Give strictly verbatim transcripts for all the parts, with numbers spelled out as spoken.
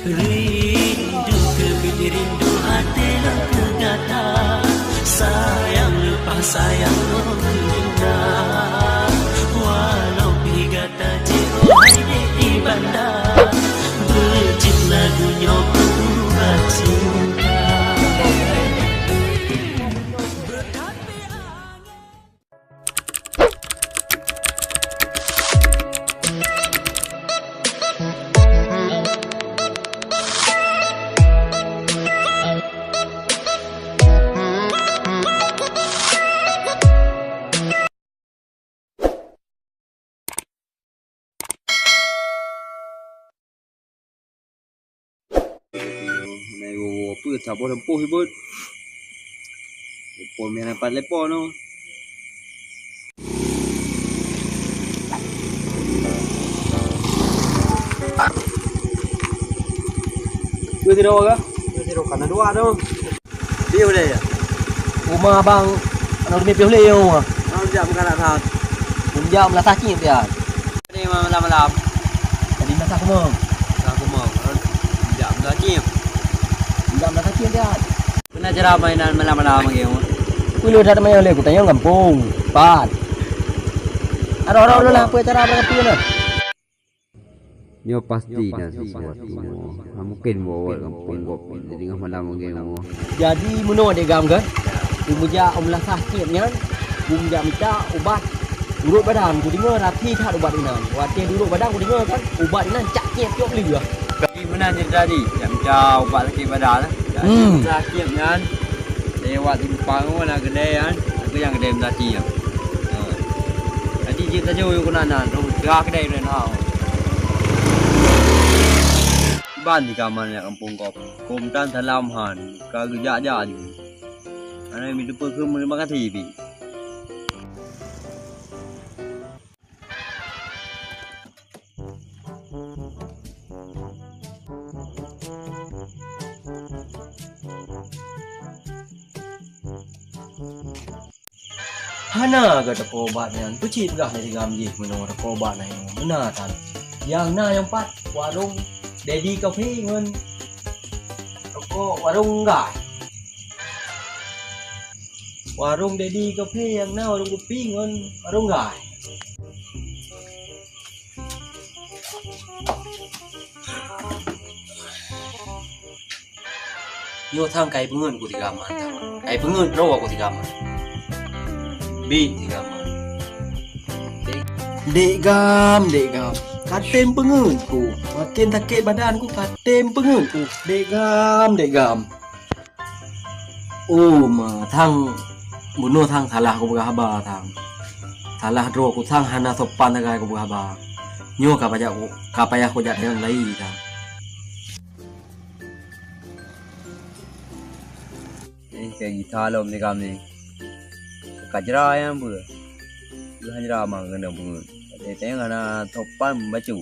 Rindu keubiet rindu até lôn keu gata, sayang leupah sayang lôn keu gata. Walau pih gata jiôh hai di banda, beujeuet lagu nyoe keu ubat cinta. Nai woe peue saboh leumpôh ribot. Leumpôh meunan pat leumpôh nyoe. Dua sidroe kah? Dua sidroe, kana dua tu. Di mana ya? Rumah abang, aneuk ureueng piôh lé nyoe. Abang jak meukarat that. Bujang meulasah cit pian. Ni malam-malam. Jadi meulasah kumong. Meulasah kumong. Jak meulasah cit. Bujang meulasah cit pian. Peue na cara mainan malam-malam lagèe nyoe? Ulôn that manyang lé kutanyong gampông. Pat. Aroh-aroh lôn lah, peue cara bak gampông nyoe? Nyoe pasti na sesuatu. Hana mungken woe-woe gampông gob di teungoh malam lagèe nyoe. Jadi meunoe dek gam kan? Umeujak u meulasah kieb nyan, umeujak mita ubat urot badan. Kudeungoe rapi that ubat inan. Watèe urot badan kudeungoe kan, ubat inan cak kieb tiôp lheueh. Jadi meunan ceurita jih, jak mita ubat sakét badan. Jadi meulasah kieb nyan, lewat simpang na keudè nyan, aku nyang keudè meulasah kieb. Ha. Jadi jeuet tajôh yue keunan na, rhom teuga keudè na. Ban di kaman jak gampông gob. Kôm tan salam han, ka geujak-jak jih. Hana meuteupeu kheun meuterima kasih pih. Hana gata ko ubat nyan, peucit peugah lé si gam jih meunoe teuko ubat nyan. Meunan tan. Nyang na nyang pat warong Dedi Coffee ngon teuko warong Gai. Warong Dedi Coffee nyang na warong kupi ngon warong Gai. Nyoe thang kai peungeut ku si gam, thang. Kai peungeut droe ku si gam. Bi si gam. Dek gam, dek gam. Katem peungeut ku. Makin sakét badan ku katem peungeut ku. Dek gam, dek gam. Oh, ma, thang bunoe thang salah kupeugah haba thang. Salah droe ku thang hana sopan sagai kupeugah haba. Nyoe ka payah ku, ka payah kujak tanyong lai thang. Eh, ka gisa lom di kami. Ka jra nyang beu. Beu han jra mang keuneuk beungeut. Tanyong hana sopan bacut.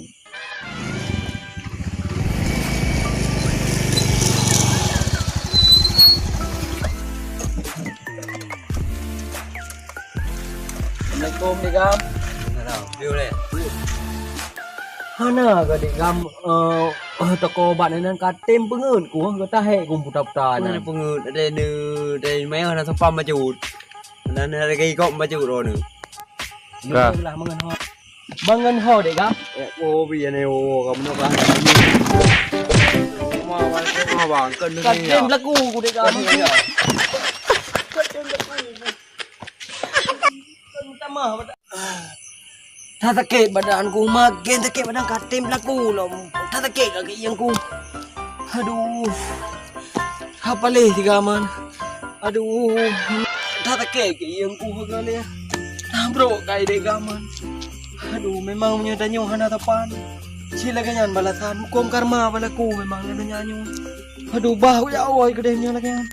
Assalamualaikum, Dek Gam. Waalaikumsalam. Piu lé? Hana kah, Dek Gam, eh, toko ubat nyan katem peungeut ku, gata hék ku puta-puta nyan. Peungeut, peungeut, ada ni, ada ni, maya hana sopan bacut. Hana, hana lagèe kok bacut droeneuh. Ka. Lah, mangan ho. Mangan ho, Dek Gam. Eh, oh, bi ane, oh, kamu nak bahas lagi. Ma, ma, ma, bang, kan ni. Katem belaku ku, Dek Gam. Katem belaku. Kan minta maaf, Pak. That sakét badan ku, makin sakét badan katem belaku lom. That sakét kaki yang ku. Aduh. Hapaleh tiga man. Aduh, that sakét keu ieng ku heuga lé. Nah, brok kai deh gaman. Aduh, memang meunyoe tanyoe hana sapan. Cit lagèe nyan balasan, huköm karma balaku memang lagèe nyan nyoe. Aduh, bah, ya Allah, keudeh nyoe lagèe nyan.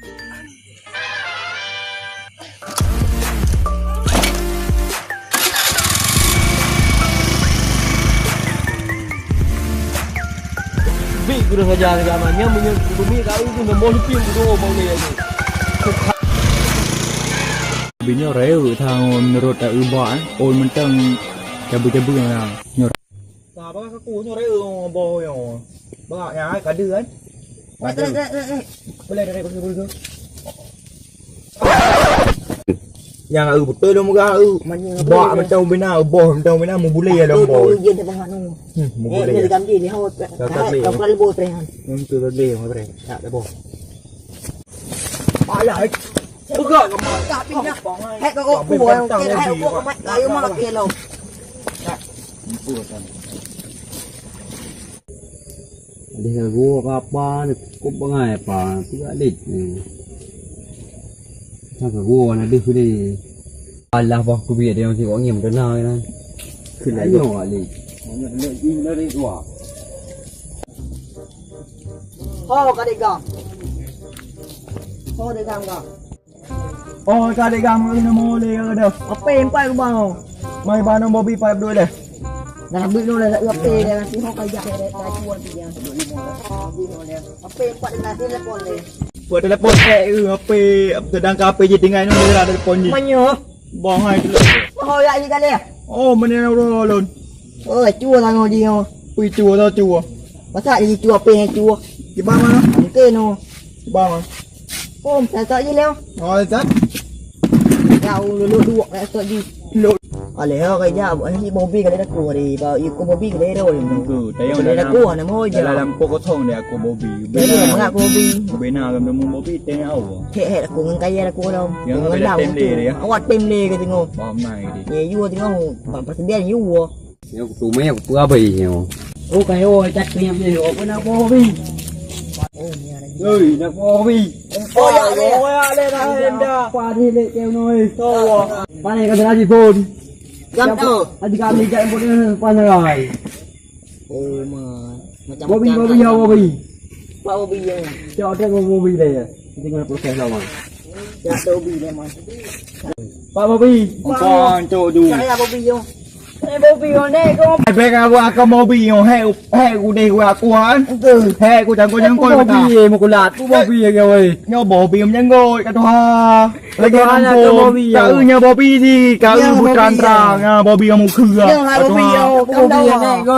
Bit kurang ajar lagèe aman nyan, meunyoe keu miet ka eu pun gamboh lupie udoe bak ulèe nyoe. Binyoe rayeuk that ngon meunurot ta uba, eh, ôn mantong cabeue-cabeue na. Nyoe Apa aku nyoe raya boh nyoe. Ba nya ka deuh kan? Ka deuh. Boleh dari boleh boleh. Nyang eu beutôi lom gah eu. Bak mantong bina, boh mantong bina mubulé ya lom boh. Hmm, mubulé. Dari gamji ni ho. Dari boh prehan. Hmm, tu boleh ho pre. Tak ada boh. Alah. Peugah ke mak? Tak pindah. Hek kau ku yang kira hek kau mat kayu mak ke lo. Deh gua kapan cukup bangai apa tu adik ni. Saka gua na deh ni. Alah bah ku biar dia masih kau ngim kena kan. Ayo adik. Banyak lagi dari dua. Ho ka degam. Ho degam ka. Oh ka degam ka kena moleh ka dah. Apa yang empat ke bang? Mai bang bobi pat dulu deh. Dah bit dulu dah apa dah nasi ho ka jak dah cuan dia. Apa yang empat dah nasi telepon deh. Buat telepon eh apa sedang ka apa je tinggal ni dah telepon ni. Manyo. Bang hai tu. Oh ya ni kali. Oh mana orang lon. Oh cuan lah ngau dia. Pui cuan tau cuan. Masa dia cuan apa yang cuan? Di bang mana? Mungkin oh. Bang. Oh, tak tak je leh. Oh, tak. Ya, lulu dua tak tak je. Lulu. Aleh ha kerja buat nasi bobi kali aku hari. Ba iko bobi kali dah. Aku tayang kali dalam aku anak mau je. Dalam pokok kosong dia aku bobi. Bina aku bobi. Bina agam demu bobi tengah awak. Hek hek aku ngan kaya aku dalam. Yang ada tem dia. Awak tem dia ke tengok. Paham naik dia. Ya, you tengok. Persebian you. Nyoe kuteumé kupeue abéh nyoe. Oh kayo cat pih abéh oh pun apa abéh. Hei nak apa abéh. Oh ya le. Oh ya le dah dah. Apa ni le keu noi. Tahu. Paling kata lagi pun. Jam tu. Tadi kami jak pun panas. Oh man. Macam bobi bobi ya bobi. Pak bobi ya. Cok dia bobi deh ya. Tinggal proses lama. Ya bobi deh man. Pak bobi. Pak cok du. Saya bobi yo. Eh bobi yo nek ko. Bek aku aku bobi yo. Hei hei ku deh ku aku kan. Hei ku jangko jangko. Bobi ye mukulat. Ku bobi ye gawe. Nyo bobi menyangkut kat tuha. Lagi Tuhan aku bobi yo. Kau nya bobi di kau bukan terang. Ha bobi kamu keu. Nyo bobi yo. Bobi ye nek ko.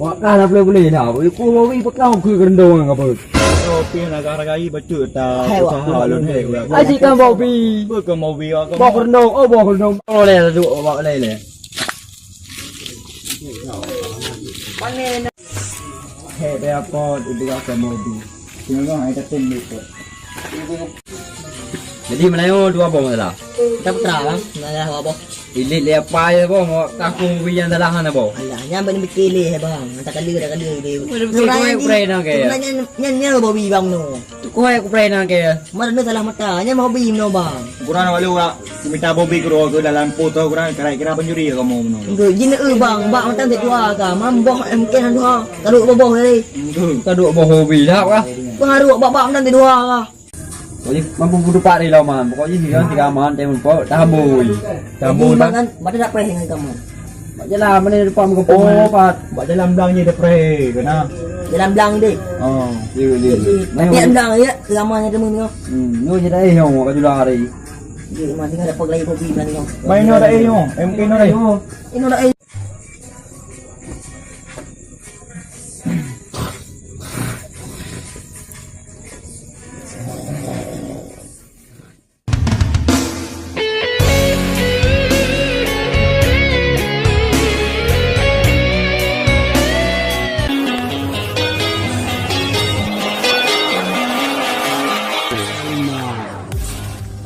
Wak kah na boleh-boleh dah. Iku Bobi pekau ke gerendong ke apa? Oh, pi nak hargai bacut ta usaha lon he. Aji kan Bobi. Bukan Bobi aku. Bok gerendong, oh bok gerendong. Oh le duk bok le le. He dia apa dia ke Bobi. Tengok ai datang ni tu. Jadi mana yo dua boh lah. Kita putra bang. Nah, ya apa? Ilit le apa ya boh? Kaku Bobi yang salah na boh. Alah, nyan bani mikir le bang. Anta kali dah kali le. Nyan nyan nyan Bobi bang no. Tu kau aku pernah ke. Mana ni salah mata. Nyan Bobi no bang. Kurang walau minta Bobi ke dalam foto kurang kira-kira pencuri kamu no. Enggak, jin eh bang, bak mata tak dua ka. Mam boh M K dua. Kalau boh tadi. Ka duek boh Bobi dah kah? Pengaruh bak-bak meunan di dua kah? Pokoknya mampu butuh pak rila man. Pokoknya dia tiga man, dia mampu tambui. Tambui kan? Bak dak preh dengan kamu. Bak jalan mana depan muka pom. Bak jalan blang je dak preh kena. Jalan blang deh. Oh, iya iya. Tapi blang ya, selamanya temen kau. Hmm, yo je dah eh yang kau jual hari. Dia masih ada pegelai Bobi blang kau. Main no dah eh yo, M K no dah. Ini dah eh.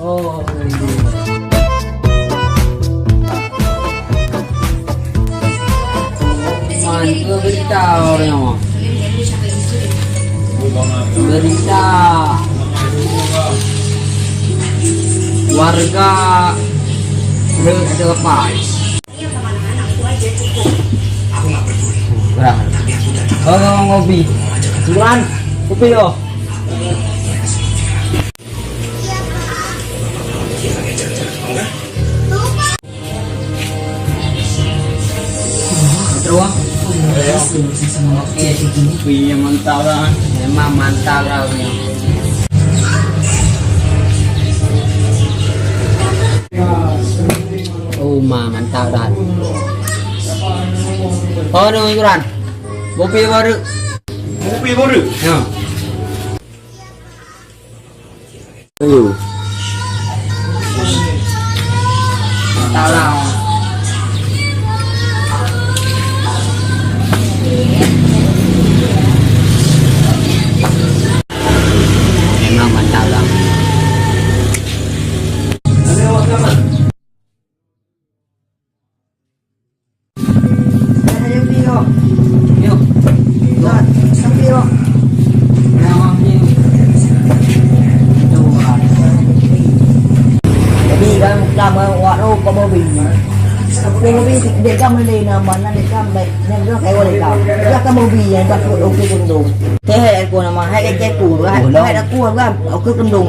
Oh, man, ke berita orang awak? Berita warga le terlepas. Berang. Bang, bang, bang, kopi. Tuan, kopi yo. Terus. Wih, mantap lah. Memang mantap lah, wih. Oh, ma, mantap dah. Oh, no, hiburan. Kopi baru. Kopi baru? Ya. Ayo. Tolong. Memang mantap lah. Jadi kan, lama awak tu kau mau beli. Kau mau beli, dia kan beli nama, nanti kan baik. Nyan tu kawan leka. Dia kan mobil yang tak kuat okey kundung. Teh aku nama, hai kecek aku, hai aku kan okey kundung.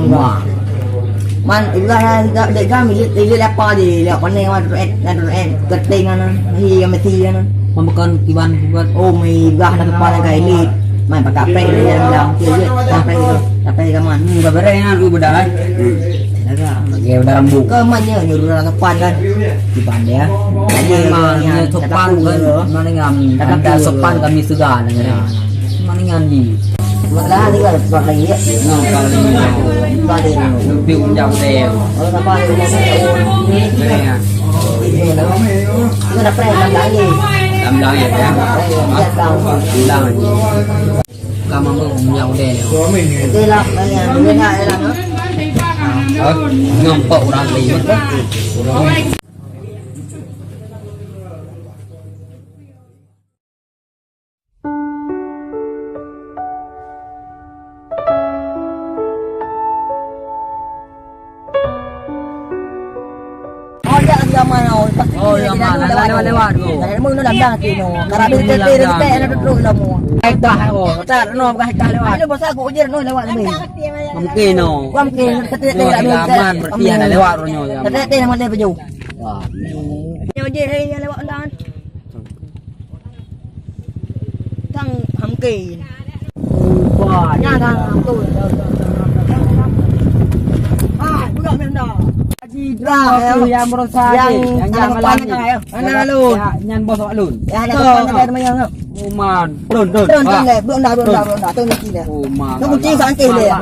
Man, ibarat dek kami, dia apa je, dia panen mana tu, eh, mana tu, eh, keting mana, hi yang mesti mana. Membekon kiban buat. Oh, mi ibarat nak kepala kai ni. Man, pakai pek dia yang bilang, okey je, pakai pek tu, pakai zaman. Hmm, berapa yang lu bedal, eh? Bagi udah rambut. Ke mana nyuruh orang sopan kan? Sopan dia. Memang dia sopan kan. Mana dengan anda sopan kami sudah dengan. Mana dengan ni? Buatlah dia ada sopan lagi ya. Nah, kalau ini. Sopan dia. Lebih ujang dia. Oh, sopan dia. Ini ya. Itu dah pernah enam belas lagi. Enam belas ya. Enam belas. Enam belas. Ka mampu punya udeh ni. Betul lah, banyak. Beda ya lah, no? Hah? Nampak orang lain. Oh, ya, zaman now. Oh, zaman now. Lewat-lewat tu. Ada mau nak bilang tu, no. Karena bila kita terus kita ada terus lah, mu. Dah, oh, tak, no, bukan tak lewat. Ada bosan aku ujar, no, lewat ni. Mungkin, no. Mungkin, kita tidak lewat. Aman, berarti ada lewat, no, ya. Kita tidak lewat, dia baju. Wah. Ni ujar, hari ni lewat, dah. Tang hamke. Wah, nyan kan tu. Ah, budak menda. Haji Ibrahim tu yang merosak yang, yang, yang anak malam ni. Anak alun. Ya, nyan bos alun. Ya, anak depan ada teman yang. Uman. Alun, alun. Alun, alun, alun. Belum dah, belum dah, belum dah. Tu mesti dah. Uman. Tu kunci sangkih dia.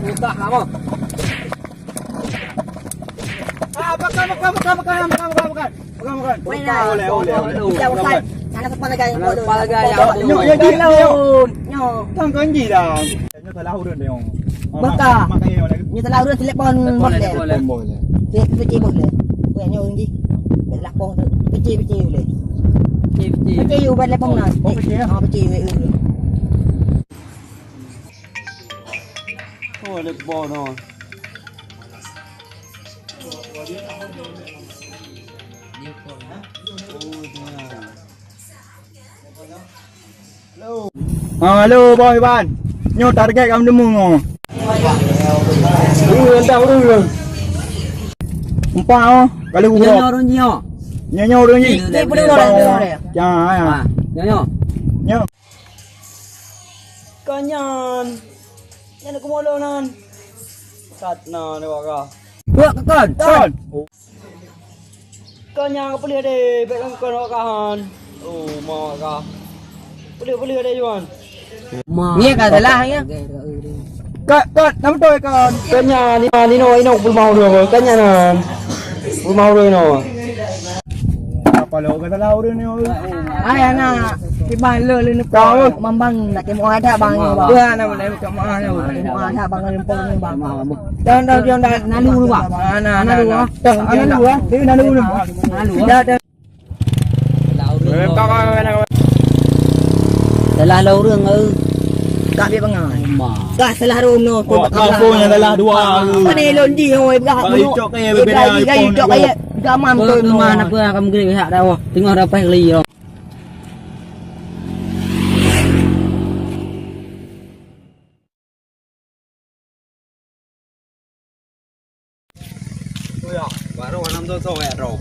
Buka apa? Ah, makan, makan, makan, makan, makan, makan, makan. Makan, makan. Boleh, boleh, boleh. Tidak, Ustaz. Anak kepala gaya. Anak kepala gaya. Nyok, nyok, nyok, nyok. Nyok. Kan, kan, ji dah. Nyok salah urut dia. Baka. Nyok salah urut, telepon bos dia. Telepon bos dia. Cek, cek bos dia. Bukan nyok, ji. Lapor tu. Pecah, pecah boleh. Pecah, pecah. Pecah, you buat telepon lah. Oh, pecah, ya? Ah, pecah, you. Oh, ada bos, no. Halo. Ha, halo, Bos Iban. Nyoe target kami temu nyoe. Ureueng entah ureueng. Empat oh, kali ureueng. Nyoe ureueng nyoe. Nyoe nyoe ureueng nyoe. Nyoe, nyoe, nyoe. Empat oh. Ya, ya. Ha, nyoe nyoe. Nyoe. Kon nyan. Nyan aku molong nan. Sat na ni wak ka. Buat ke kon? Kon. Kon nyang ka peuleueh deh, bèk kon wak ka han. Oh, ma wak ka. Peuleueh, peuleueh deh, Yuan. Ma. Ni ka salah ya. Kon, kon, nama tu kon? Kon nyan, ni, ni no, ino puluh lima ureueng. Kon nyan nan. Puluh lima ureueng ino. Apa lo kata lah ureueng ni? Ai anak, kiban le le ni. Tahu. Mambang nak tengok ada bang ni, bang. Wah, nama dia kat mana? Tengok ada bang ni, bang. Dah, dah, dah, dah, nalu dulu, bang. Mana, mana dulu, ah? Dah, nalu dulu, ah. Nalu, ah. Dah, dah. Salah lah ureueng, eh. Tak dia pengang. Dah salah rono. Oh, kau pun yang salah dua. Mana lon di, oh, ibrah. Kalau icok kaya berbeda, icok kaya. Gamam tu. Mana apa akan menggerak hak dah. Tengah dapat kali. Baru enam tu tu ya, bro.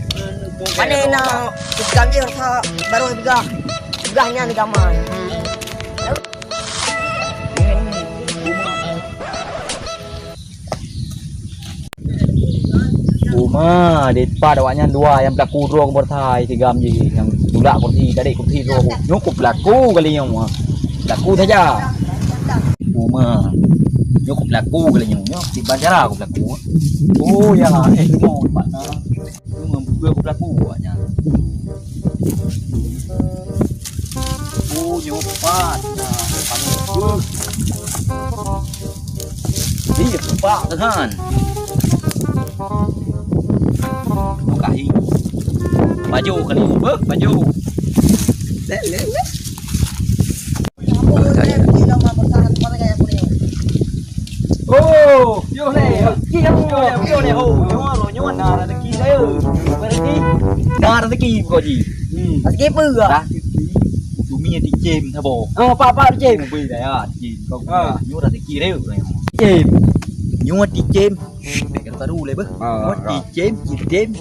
Mana nak tukang dia rasa baru juga. Peugah nyan gaman. Uma, dipat awaknyan dua nyang peulaku droe keubeureutai sigam jih nyang tulak kursi, tadi kursi droe ku. Nyoe ku peulaku kali nyoe. Peulaku saja. Uma. Nyoe ku peulaku kali nyoe. Nyoe di bandara ku peulaku. Oh ya, eh, nyoe pat na. Nyoe membuka ku peulaku awaknyan. Oh, nyoe pat. Nah, panggil. Ih, lupa kan. Bukahi. Baju kali, beuh, baju. Lek, lek, lek. Oh, yo le. Ki yo le, yo le. Oh, nyoe, nyoe na rezeki saya. Rezeki. Na rezeki ko ji. Hmm. Rezeki apa? Rezeki. Dumi di cem sabo. Oh, pak, pak di cem. Bui dah ya, cem. Kau nyoe rezeki dia. Cem. Nyoe di cem. Bèk karu-karu lé beuh. Ah, nyoe di cem, di cem,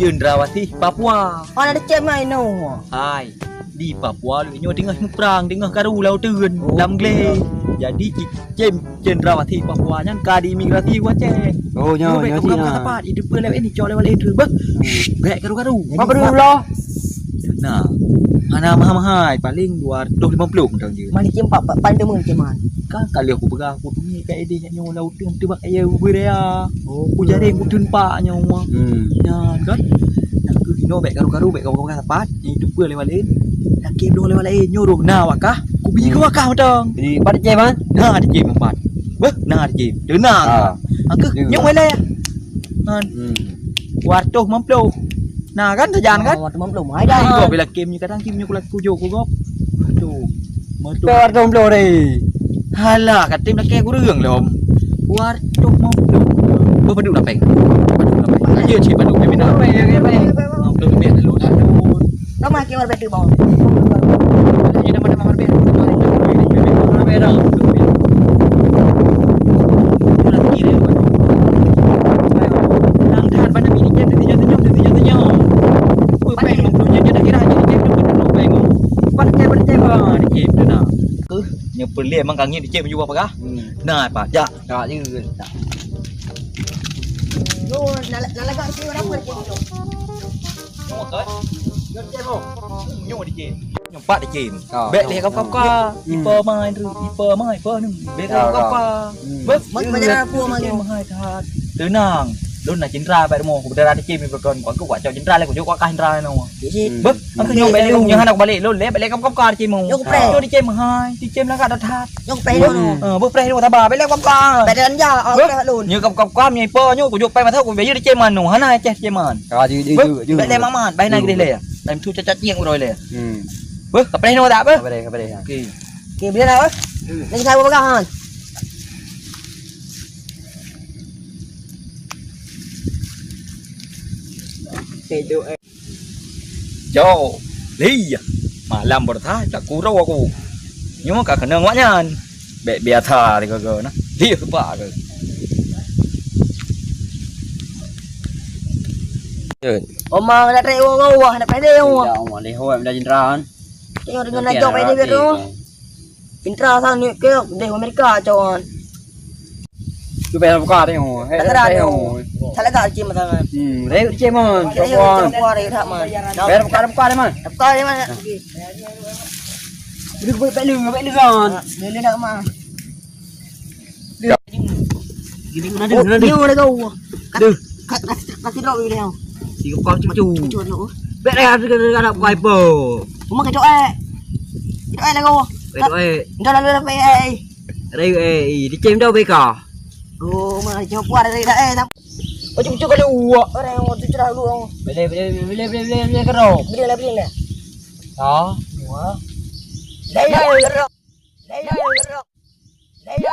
Cendrawasih Papua. Mana di cem mai no? Hai, di Papua lé nyoe teungoh muprang, teungoh karu lam uteuen, lam glé. Jadi di cem Cendrawasih Papua nyan ka diimigrasi u Aceh. Oh, nyoe, nyoe bèk karu-karu. Tepat, itu pun lewat ini, cok lewat itu beuh. Bèk karu-karu. Apa dulu lah? Nah, hana mahai-mahai, paling dua ratus lima puluh mantong je. Mani cem pak, pak, pan teumeu cem man. Kan kalau aku peugah, aku tunjuk kat idéh nyoe lam uteuen teuh bak air bubur raya. Oh, ku jareng ku teun pak nyoe. Hmm. Nyan kan. Nyan keuh inoe bèk karu-karu, bèk karu-karu sapat. Itu pun lewat laén. Nyan keuh lewat laén nyoe roh na wakah. Ku bi ke wakah mantong. Di pat cem man? Nah, di cem pat. Beuh, nah di cem. Teunang. Ah. Angkeuh nyoe walai. Kan. Hmm. Dua ratus lima puluh. Nah, kan, sajan, kan? Oh, teman belum. Hai dah. Hai, gop, bila kim ni kadang kim ni ku laku jok ku gop. Aduh. Madu. Dua ratus lima puluh deh. Halah, katim lakèe kureueng lom. Dua ratus lima puluh. Berpadu lapeng. Berpadu lapeng. Aja cik padu kami nak. Lapeng, ya, lapeng. Lima puluh lebih lalu lalu. Nama kewar betul bau. Ini nama nama berbeda. Berbeda. Nang that bana mini jem teunyong-teunyong, teunyong-teunyong. Peuet pèng lôn jeuet, jeuet akhé jeuet, jeuet peuet pèng. Pat cem, pat cem. Ah, di cem tu na. Keuh, nyoe peureulèe mang kangen di cem jua peugah. Hmm. Na, Pak, jak. Jak je. Yo, na, na lagak di cem apa di cem tu? Nyoe kan? Nyoe di cem, oh. Nyoe di cem. Nyoe pat di cem. Ah, bèk lé kap-kap ka. Hmm. Ipa mai tu, ipa mai, ipa ni. Bèk lé kap-kap ka. Hmm. Beuh, man, man, jalan aku, man, mahai that. Teunang. Lôn na cindra bak rumoh, ku beudara di cem ni beukon. Ku, ku, ku cok cindra lé, ku jok ku kah cindra nyoe. Beuh, aku nyoe bèk lé, nyoe hana ku balek. Lôn lé, bèk lé kap-kap ka di cem. Nyoe ku preh. Nyoe di cem mahai, di cem lagak that. Nyoe ku preh nyoe. Ah, beuh preh nyoe sabar, bèk lé kap-kap. Bèk dan ja, aku preh lôn. Nyoe kap-kap ka, nyoe ipa nyoe, ku jok pai mata, ku bèk di cem manoe. Hana ceh di cem man. Ah, ju, ju, ju, ju. Bèk lé mamat, bai na gede lé. Lam tu cacat nyeng uroe lé. Hmm. Beuh, kapreh nyoe tak, beuh? Kapreh, kapreh, ya. Okey. Okey, boleh dah, beuh? Hmm. Ni saya pegang, ha. Okey, tu, eh. Jo, li, malam bertah, tak kurau aku. Nyoe ka keunong wak nyan. Bèk biasa tiga-tiga na. Dia sepak ke. Oma nak trek wah wah nak pede wah. Tidak, oma leh wah dah jenderal. Tengok dengan najak pede tu. Pintra sang ni ke deh Amerika cawan. Tu payah buka tengok. Tak kena tengok. Tak lega cim tangan. Hmm, rek cim man. Rek cim kuat rek tak man. Payah buka buka deh man. Buka deh man. Dia buat pelu, buat pelu kan. Dia nak mah. Gini guna dia, guna dia. Dia ada kau. Aduh. Kasih dok dia. Si kau cucu. Cucu dok. Bèk dah ada ada ada apa apa. Cuma kacau eh. Kacau eh lagu. Kacau eh. Dah lalu dah eh. Rai eh, di cem dah beka. Oh, mana jawab kuat dari dah eh. Cucu cucu kalau uak. Orang yang cucu dah lu. Boleh boleh boleh boleh boleh boleh kero. Boleh lah boleh lah. Ha? Wah. Dah ya. Dah ya. Dah ya. Dah ya.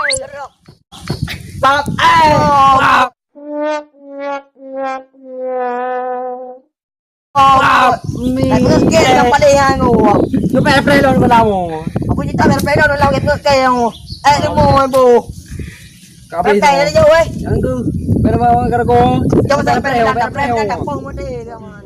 Pak eh. Pak. Oh, mi. Tak ngeukek yang paling yang tu. Tu payah payah lon belamu. Aku cerita payah payah lon lawet ngeukek yang tu. Eh, nemu ibu. Kabeh. Payah payah jauh eh. Yang tu. Payah bawa kergo. Jauh tak payah tak payah tak payah tak payah tak payah.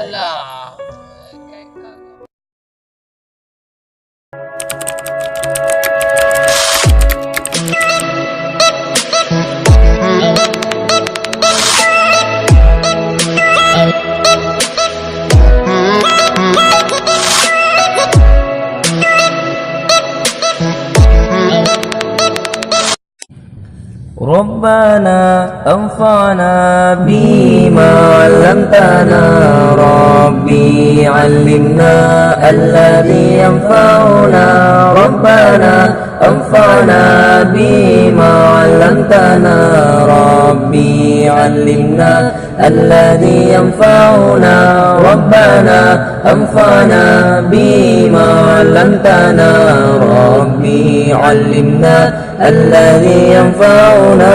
Allah. ربنا انفعنا بما علمتنا. رب علمنا الذي ينفعنا. ربنا انفعنا بما علمتنا. رب علمنا الذي ينفعنا. ربنا انفعنا بما علمتنا. رب علمنا الذي ينفعنا.